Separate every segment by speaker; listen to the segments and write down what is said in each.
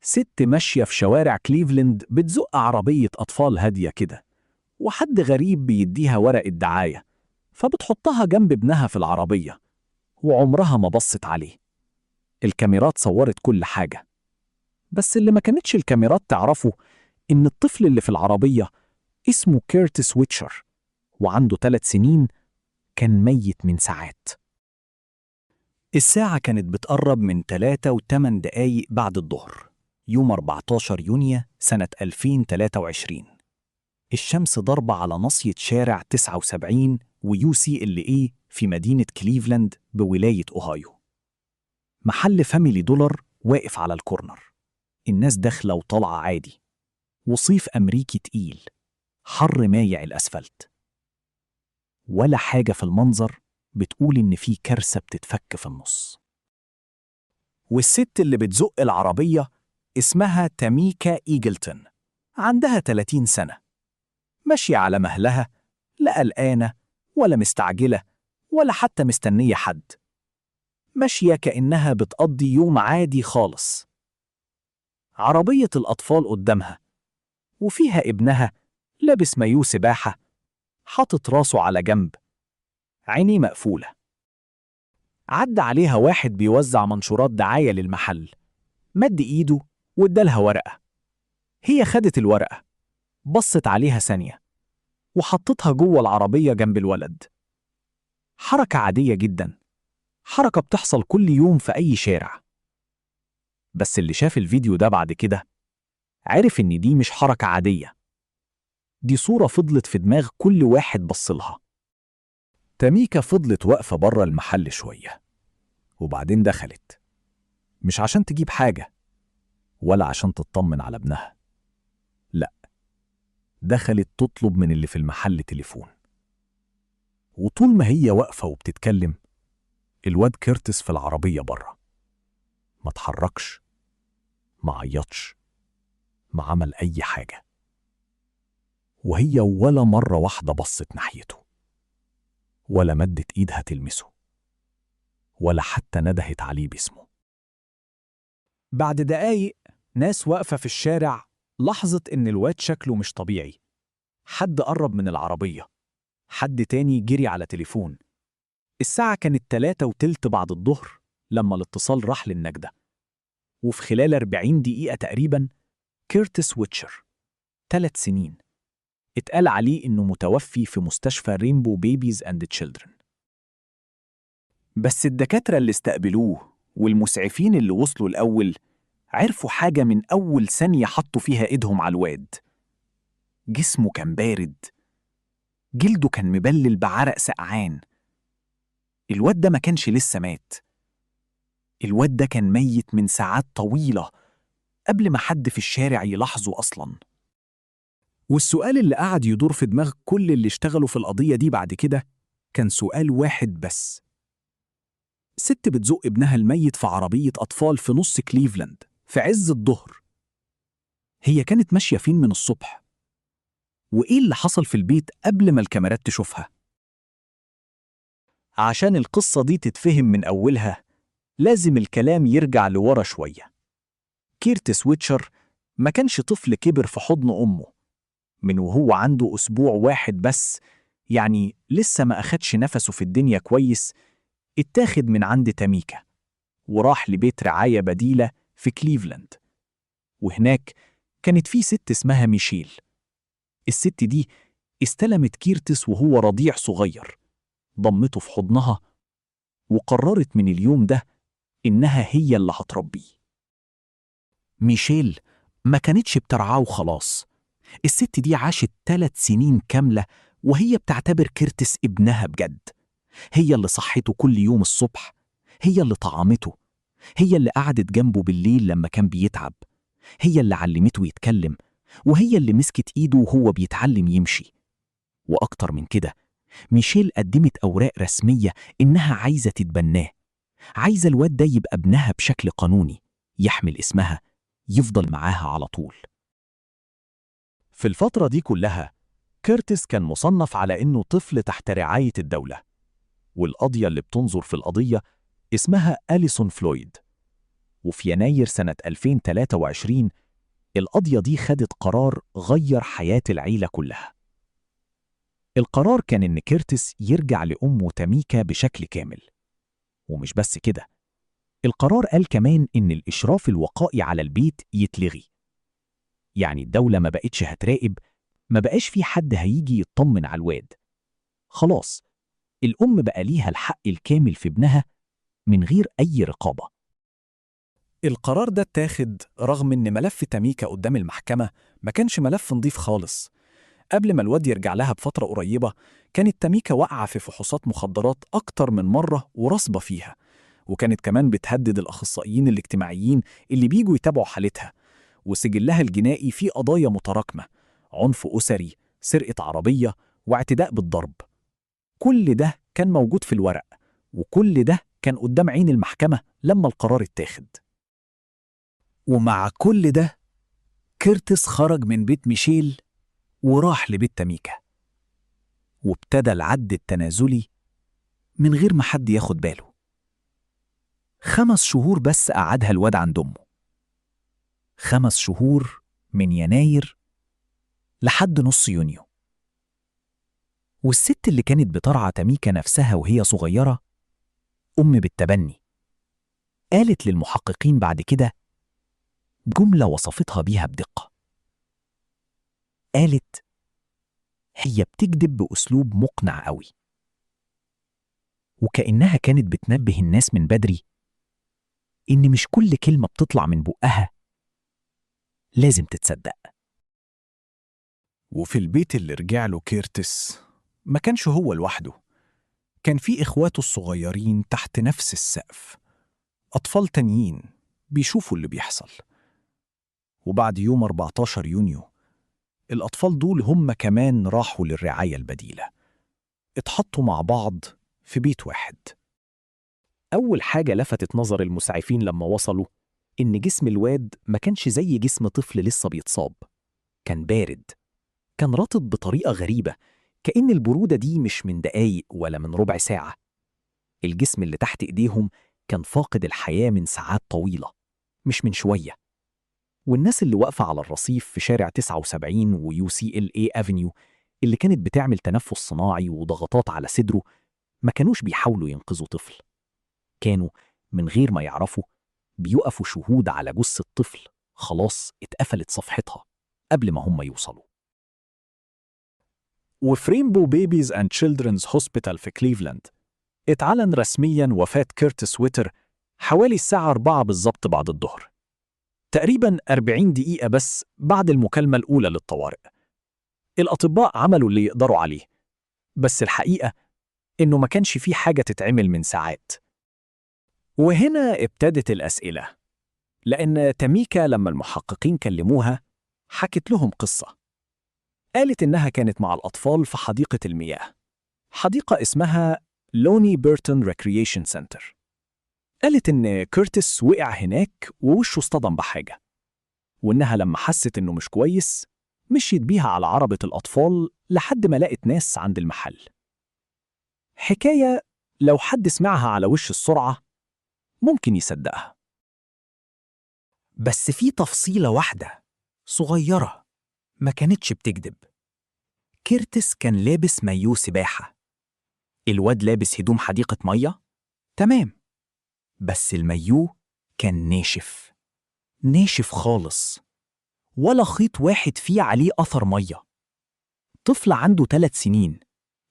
Speaker 1: ست ماشية في شوارع كليفلند بتزق عربية أطفال هادية كده، وحد غريب بيديها ورقة دعاية، فبتحطها جنب ابنها في العربية، وعمرها ما بصت عليه. الكاميرات صورت كل حاجة، بس اللي ما كانتش الكاميرات تعرفه إن الطفل اللي في العربية اسمه كيرتس ويتشر، وعنده 3 سنين، كان ميت من ساعات. الساعة كانت بتقرب من 3:08 بعد الظهر، يوم 14 يونيو سنة 2023. الشمس ضربة على ناصية شارع 79 و UCLA في مدينة كليفلاند بولاية أوهايو. محل Family Dollar واقف على ال corner، الناس داخلة وطالعة عادي، وصيف أمريكي تقيل، حر مايع الأسفلت. ولا حاجة في المنظر بتقول إن في كارثة بتتفك في النص. والست اللي بتزق العربية اسمها تاميكا إيجلتون، عندها 30 سنة، ماشية على مهلها، لا قلقانة ولا مستعجلة ولا حتى مستنية حد، ماشية كأنها بتقضي يوم عادي خالص. عربية الأطفال قدامها، وفيها ابنها لابس مايو سباحة، حاطط راسه على جنب، عينيه مقفولة. عدى عليها واحد بيوزع منشورات دعاية للمحل، مد إيده وادالها ورقة. هي خدت الورقة، بصت عليها ثانية، وحطتها جوه العربية جنب الولد. حركة عادية جدا، حركة بتحصل كل يوم في أي شارع. بس اللي شاف الفيديو ده بعد كده عرف إن دي مش حركة عادية، دي صورة فضلت في دماغ كل واحد بصلها. تاميكا فضلت واقفة بره المحل شوية، وبعدين دخلت، مش عشان تجيب حاجة ولا عشان تطمن على ابنها، لا، دخلت تطلب من اللي في المحل تليفون. وطول ما هي واقفة وبتتكلم، الواد كيرتس في العربية بره ما اتحركش، ما عيطش، ما عمل أي حاجة، وهي ولا مرة واحدة بصت ناحيته، ولا مدت إيدها تلمسه، ولا حتى ندهت عليه باسمه. بعد دقايق ناس واقفة في الشارع لاحظت إن الواد شكله مش طبيعي. حد قرب من العربية، حد تاني جري على تليفون. الساعة كانت 3:20 بعد الظهر لما الاتصال راح للنجدة، وفي خلال 40 دقيقة تقريبا كيرتس ويتشر، 3 سنين، اتقال عليه إنه متوفي في مستشفى Rainbow Babies and Children. بس الدكاترة اللي استقبلوه والمسعفين اللي وصلوا الأول عرفوا حاجة من أول ثانية حطوا فيها إيدهم على الواد. جسمه كان بارد، جلده كان مبلل بعرق سقعان. الواد ده ما كانش لسه مات، الواد ده كان ميت من ساعات طويلة قبل ما حد في الشارع يلاحظه أصلاً. والسؤال اللي قعد يدور في دماغ كل اللي اشتغلوا في القضية دي بعد كده كان سؤال واحد بس: ست بتزق ابنها الميت في عربية أطفال في نص كليفلاند في عز الظهر، هي كانت ماشية فين من الصبح؟ وإيه اللي حصل في البيت قبل ما الكاميرات تشوفها؟ عشان القصة دي تتفهم من أولها لازم الكلام يرجع لورا شوية. كيرتس ويتشر ما كانش طفل كبر في حضن أمه. من وهو عنده أسبوع واحد بس، يعني لسه ما أخدش نفسه في الدنيا كويس، اتاخد من عند تاميكا وراح لبيت رعاية بديلة في كليفلاند. وهناك كانت في ست اسمها ميشيل. الست دي استلمت كيرتس وهو رضيع صغير، ضمته في حضنها، وقررت من اليوم ده إنها هي اللي هتربيه. ميشيل ما كانتش بترعاه وخلاص، الست دي عاشت 3 سنين كاملة وهي بتعتبر كيرتس ابنها بجد. هي اللي صحته كل يوم الصبح، هي اللي طعمته، هي اللي قعدت جنبه بالليل لما كان بيتعب، هي اللي علمته يتكلم، وهي اللي مسكت ايده وهو بيتعلم يمشي. وأكتر من كده، ميشيل قدمت أوراق رسمية إنها عايزة تتبناه، عايزة الواد ده يبقى ابنها بشكل قانوني، يحمل اسمها، يفضل معاها على طول. في الفترة دي كلها كيرتس كان مصنف على إنه طفل تحت رعاية الدولة، والقاضية اللي بتنظر في القضية اسمها أليسون فلويد. وفي يناير سنة 2023 القضية دي خدت قرار غير حياة العيلة كلها. القرار كان إن كيرتس يرجع لأمه تاميكا بشكل كامل. ومش بس كده، القرار قال كمان إن الإشراف الوقائي على البيت يتلغي. يعني الدولة ما بقتش هتراقب، ما بقاش في حد هيجي يطمن على الواد. خلاص، الأم بقى ليها الحق الكامل في ابنها من غير أي رقابة. القرار ده اتاخد رغم إن ملف تاميكا قدام المحكمة ما كانش ملف نظيف خالص. قبل ما الواد يرجع لها بفترة قريبة كانت تاميكا واقعة في فحوصات مخدرات أكتر من مرة ورصبة فيها، وكانت كمان بتهدد الأخصائيين الاجتماعيين اللي بيجوا يتابعوا حالتها، وسجلها الجنائي فيه قضايا متراكمة، عنف أسري، سرقة عربية، واعتداء بالضرب. كل ده كان موجود في الورق، وكل ده كان قدام عين المحكمة لما القرار اتاخد. ومع كل ده كيرتس خرج من بيت ميشيل وراح لبيت تاميكا، وابتدى العد التنازلي من غير ما حد ياخد باله. 5 شهور بس قعدها الواد عند أمه. 5 شهور من يناير لحد نص يونيو. والست اللي كانت بترعى تاميكا نفسها وهي صغيرة، أم بالتبني، قالت للمحققين بعد كده جملة وصفتها بيها بدقة. قالت هي بتكذب بأسلوب مقنع قوي، وكأنها كانت بتنبه الناس من بدري إن مش كل كلمة بتطلع من بقها لازم تتصدق. وفي البيت اللي رجع له كيرتس ما كانش هو لوحده، كان في إخواته الصغيرين تحت نفس السقف، أطفال تانيين بيشوفوا اللي بيحصل. وبعد يوم 14 يونيو الأطفال دول هم كمان راحوا للرعاية البديلة، اتحطوا مع بعض في بيت واحد. أول حاجة لفتت نظر المسعفين لما وصلوا إن جسم الواد ما كانش زي جسم طفل لسه بيتصاب، كان بارد، كان رطب بطريقة غريبة، كأن البرودة دي مش من دقايق ولا من ربع ساعة. الجسم اللي تحت إيديهم كان فاقد الحياة من ساعات طويلة، مش من شوية. والناس اللي واقفة على الرصيف في شارع 79 و UCLA Avenue اللي كانت بتعمل تنفس صناعي وضغطات على صدره ما كانوش بيحاولوا ينقذوا طفل، كانوا من غير ما يعرفوا بيقفوا شهود على جثة طفل خلاص اتقفلت صفحتها قبل ما هم يوصلوا. وفي Rainbow Babies and Children's Hospital في كليفلاند اتعلن رسميا وفاة كيرتس ويتر حوالي الساعة 4 بالظبط بعد الظهر، تقريبا 40 دقيقة بس بعد المكالمة الأولى للطوارئ. الأطباء عملوا اللي يقدروا عليه، بس الحقيقة إنه ما كانش فيه حاجة تتعمل من ساعات. وهنا ابتدت الأسئلة، لأن تاميكا لما المحققين كلموها حكت لهم قصة. قالت إنها كانت مع الأطفال في حديقة المياه، حديقة اسمها Lonnie Burton Recreation Center. قالت إن كيرتس وقع هناك ووشه اصطدم بحاجة، وإنها لما حست إنه مش كويس مشيت بيها على عربة الأطفال لحد ما لقت ناس عند المحل. حكاية لو حد سمعها على وش السرعة ممكن يصدقها.
Speaker 2: بس في تفصيلة واحدة صغيرة ما كانتش بتكذب. كيرتس كان لابس مايو سباحة. الواد لابس هدوم حديقة مية؟ تمام، بس المايو كان ناشف، ناشف خالص، ولا خيط واحد فيه عليه أثر مية. طفل عنده 3 سنين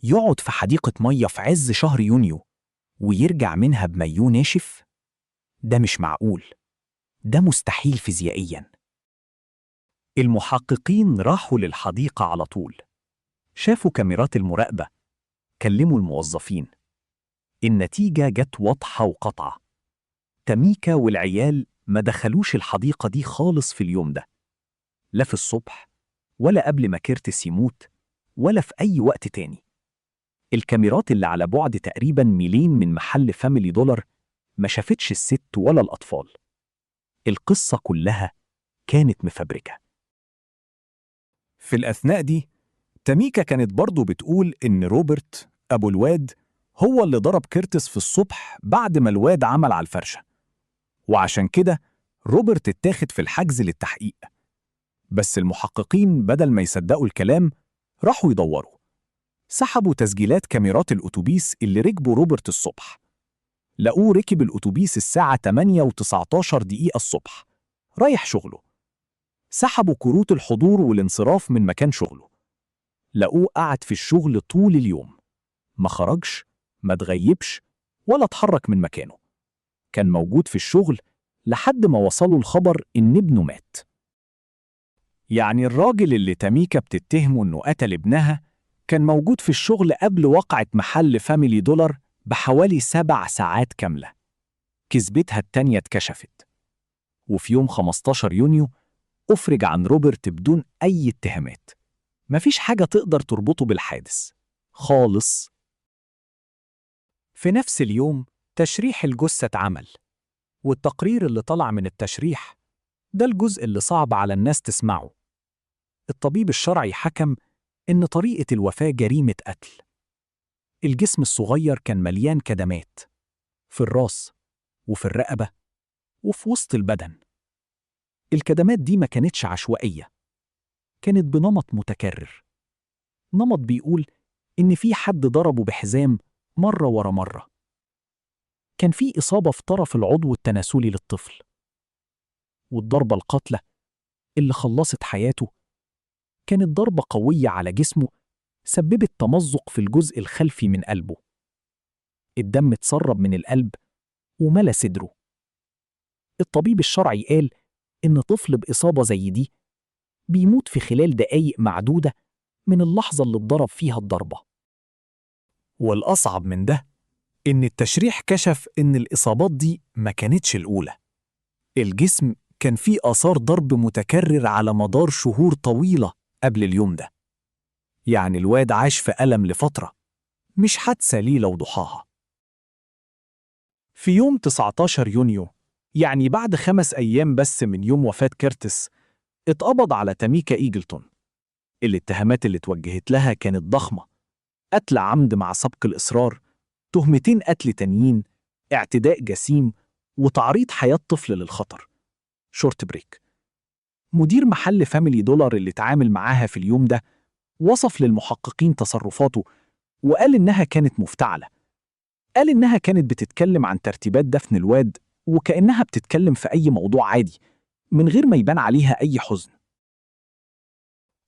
Speaker 2: يقعد في حديقة مية في عز شهر يونيو ويرجع منها بمايو ناشف؟ ده مش معقول، ده مستحيل فيزيائياً.
Speaker 1: المحققين راحوا للحديقة على طول، شافوا كاميرات المراقبة، كلموا الموظفين. النتيجة جت واضحة وقطعة. تاميكا والعيال ما دخلوش الحديقة دي خالص في اليوم ده، لا في الصبح ولا قبل ما كيرتس يموت ولا في أي وقت تاني. الكاميرات اللي على بعد تقريباً ميلين من محل Family Dollar ما شافتش الست ولا الأطفال. القصة كلها كانت مفبركة. في الأثناء دي تاميكا كانت برضو بتقول إن روبرت أبو الواد هو اللي ضرب كيرتس في الصبح بعد ما الواد عمل على الفرشة، وعشان كده روبرت اتاخد في الحجز للتحقيق. بس المحققين بدل ما يصدقوا الكلام راحوا يدوروا. سحبوا تسجيلات كاميرات الأتوبيس اللي ركبوا روبرت الصبح. لقوه ركب الأتوبيس الساعة 8:19 الصبح رايح شغله. سحبوا كروت الحضور والانصراف من مكان شغله. لقوه قعد في الشغل طول اليوم، ما خرجش، ما تغيبش، ولا اتحرك من مكانه. كان موجود في الشغل لحد ما وصلوا الخبر إن ابنه مات. يعني الراجل اللي تاميكا بتتهمه إنه قتل ابنها كان موجود في الشغل قبل وقعة محل فاميلي دولار بحوالي 7 ساعات كاملة. كذبتها التانية اتكشفت. وفي يوم 15 يونيو أفرج عن روبرت بدون أي اتهامات. مفيش حاجة تقدر تربطه بالحادث خالص. في نفس اليوم تشريح الجثة اتعمل، والتقرير اللي طلع من التشريح ده الجزء اللي صعب على الناس تسمعه. الطبيب الشرعي حكم إن طريقة الوفاة جريمة قتل. الجسم الصغير كان مليان كدمات في الراس وفي الرقبة وفي وسط البدن. الكدمات دي ما كانتش عشوائية، كانت بنمط متكرر. نمط بيقول إن في حد ضربه بحزام مرة ورا مرة. كان في إصابة في طرف العضو التناسلي للطفل، والضربة القاتلة اللي خلصت حياته كانت ضربة قوية على جسمه سببت تمزق في الجزء الخلفي من قلبه. الدم اتسرب من القلب وملى صدره. الطبيب الشرعي قال إن طفل بإصابة زي دي بيموت في خلال دقايق معدودة من اللحظة اللي اتضرب فيها الضربة. والأصعب من ده إن التشريح كشف إن الإصابات دي ما كانتش الأولى. الجسم كان فيه آثار ضرب متكرر على مدار شهور طويلة قبل اليوم ده. يعني الواد عاش في ألم لفترة، مش حادثة ليلة وضحاها. في يوم 19 يونيو، يعني بعد 5 أيام بس من يوم وفاة كيرتس، اتقبض على تاميكا إيجلتون. الاتهامات اللي اتوجهت لها كانت ضخمة: قتل عمد مع سبق الإصرار، تهمتين قتل تانيين، اعتداء جسيم، وتعريض حياة طفل للخطر. short break. مدير محل فاميلي دولار اللي اتعامل معاها في اليوم ده وصف للمحققين تصرفاته وقال إنها كانت مفتعلة. قال إنها كانت بتتكلم عن ترتيبات دفن الواد وكأنها بتتكلم في أي موضوع عادي من غير ما يبان عليها أي حزن.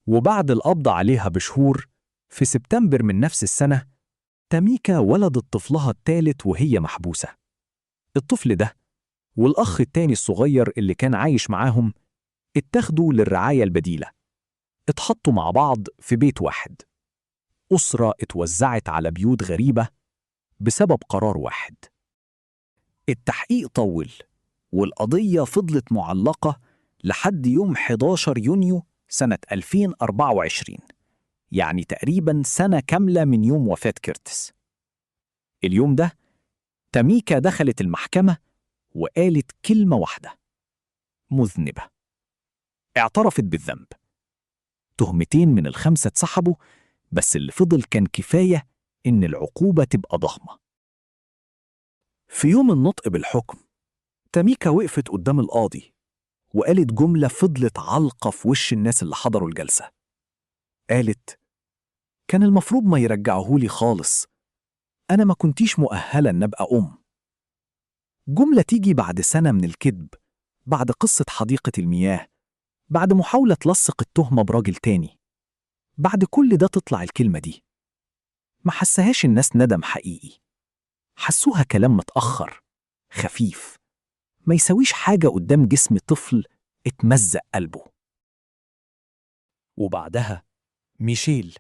Speaker 1: وبعد القبض عليها بشهور، في سبتمبر من نفس السنة، تاميكا ولدت طفلها الثالث وهي محبوسة. الطفل ده والأخ التاني الصغير اللي كان عايش معاهم اتاخدوا للرعاية البديلة، اتحطوا مع بعض في بيت واحد. أسرة اتوزعت على بيوت غريبة بسبب قرار واحد. التحقيق طول والقضية فضلت معلقة لحد يوم 11 يونيو سنة 2024، يعني تقريبا سنة كاملة من يوم وفاة كيرتس. اليوم ده تاميكا دخلت المحكمة وقالت كلمة واحدة: مذنبة. اعترفت بالذنب. تهمتين من ال5 اتسحبوا، بس اللي فضل كان كفاية إن العقوبة تبقى ضخمة. في يوم النطق بالحكم، تاميكا وقفت قدام القاضي وقالت جملة فضلت علقة في وش الناس اللي حضروا الجلسة. قالت: كان المفروض ما يرجعهولي خالص، أنا ما كنتيش مؤهلة إن أبقى أم. جملة تيجي بعد سنة من الكذب، بعد قصة حديقة المياه، بعد محاولة تلصق التهمة براجل تاني. بعد كل ده تطلع الكلمة دي. ما حسهاش الناس ندم حقيقي، حسوها كلام متأخر خفيف ما يسويش حاجة قدام جسم طفل اتمزق قلبه. وبعدها ميشيل،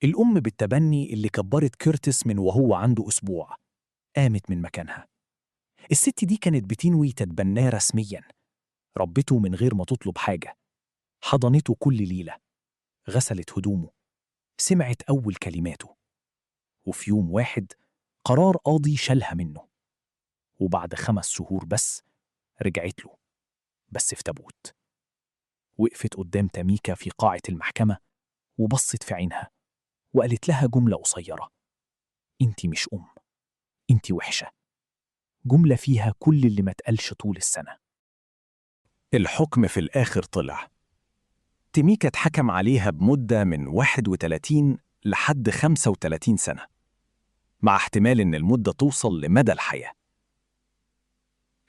Speaker 1: الأم بالتبني اللي كبرت كيرتس من وهو عنده أسبوع، قامت من مكانها. الست دي كانت بتنوي تتبناه رسمياً، ربته من غير ما تطلب حاجة، حضنته كل ليلة، غسلت هدومه، سمعت أول كلماته. وفي يوم واحد قرار قاضي شالها منه، وبعد 5 شهور بس رجعت له، بس في تابوت. وقفت قدام تاميكا في قاعة المحكمة وبصت في عينها وقالت لها جملة قصيرة: انتي مش أم، انتي وحشة. جملة فيها كل اللي ما اتقالش طول السنة. الحكم في الآخر طلع. تيميكا اتحكم عليها بمدة من 31 لحد 35 سنة، مع احتمال إن المدة توصل لمدى الحياة.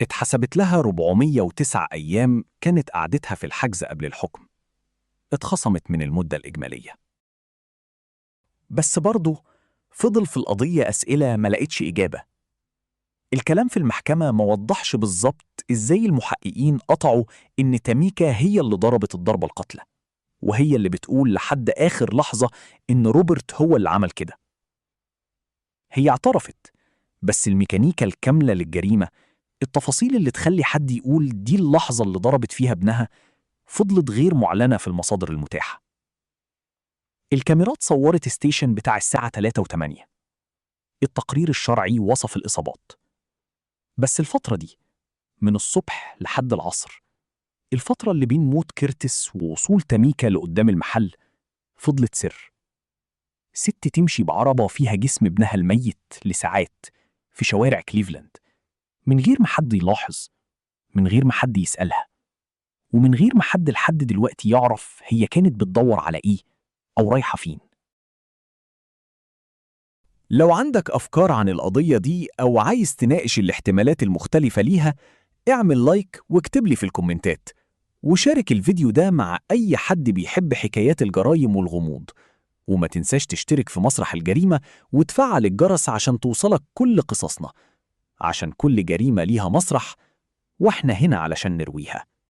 Speaker 1: اتحسبت لها 409 أيام كانت قعدتها في الحجز قبل الحكم، اتخصمت من المدة الإجمالية. بس برضه فضل في القضية أسئلة ما لقتش إجابة. الكلام في المحكمة ما وضحش بالظبط إزاي المحققين قطعوا إن تاميكا هي اللي ضربت الضربة القاتلة، وهي اللي بتقول لحد آخر لحظة إن روبرت هو اللي عمل كده. هي اعترفت، بس الميكانيكا الكاملة للجريمة، التفاصيل اللي تخلي حد يقول دي اللحظة اللي ضربت فيها ابنها، فضلت غير معلنة في المصادر المتاحة. الكاميرات صورت station بتاع الساعة 3:08. التقرير الشرعي وصف الإصابات. بس الفترة دي من الصبح لحد العصر، الفترة اللي بين موت كيرتس ووصول تاميكا لقدام المحل، فضلت سر. ست تمشي بعربة فيها جسم ابنها الميت لساعات في شوارع كليفلاند من غير ما حد يلاحظ، من غير ما حد يسألها، ومن غير ما حد لحد دلوقتي يعرف هي كانت بتدور على إيه أو رايحة فين. لو عندك أفكار عن القضية دي أو عايز تناقش الاحتمالات المختلفة ليها، اعمل like واكتب لي في الكومنتات، وشارك الفيديو ده مع أي حد بيحب حكايات الجرايم والغموض. وما تنساش تشترك في مسرح الجريمة وتفعل الجرس عشان توصلك كل قصصنا، عشان كل جريمة ليها مسرح، واحنا هنا علشان نرويها.